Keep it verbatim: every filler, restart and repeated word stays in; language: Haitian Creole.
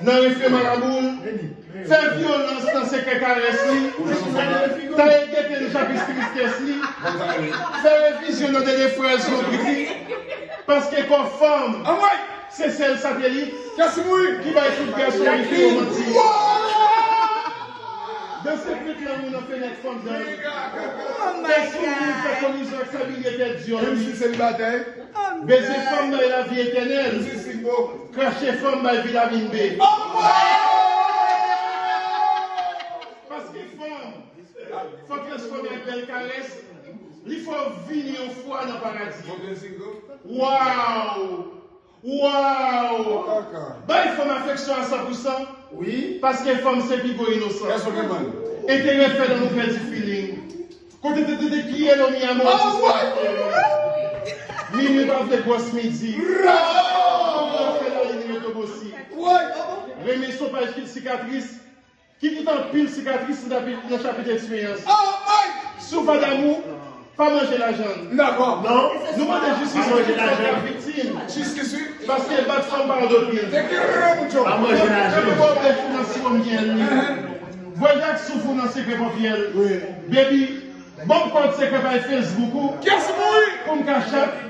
nan refren Malabou l, fè vyolans nan sekrè karès li, taye gete nan chapit tristès li, fè revizyon nan dede frèz lonbrik li, paske kò fanm se sèl satelit ki bay tout gason li ki romantik. Danse fèt lanmou nan fenèt fanm dan l. Fè souri, fè kolizyon ak sabilye tèt dyòl li. Beze fanm bay lavi etènèl. Krache fanm bay vitamin B. Paske fanm, fò transfòme ak bèl karès, li fò vini yon fwa nan paradi. Waw! Waw! Bay fanm afeksyon a san pou san. Wi. Paske fanm se pi gwo inosan. Enterè fè lanmou pèdi feeling. Kote te te te kiyelo mi amor. Mimi pa vle gwòs midi. Fè la li reto bosi. Renmen se yon paj ki sikatris, ki kite anpil sikatris nan chapit eksperyans. Si w pa damou, pa manje lajan l. Non, nou mande jistis pou tout fanm k ap viktim. Paske bat fanm pa andepi. Pa manje lajan l. Bwè w bèf ou nan siwo myèl li. Bwè jak souf ou nan sekrè panpyè l. Baby, ban m kòd sekrè paj Facebook ou pou m ka chat.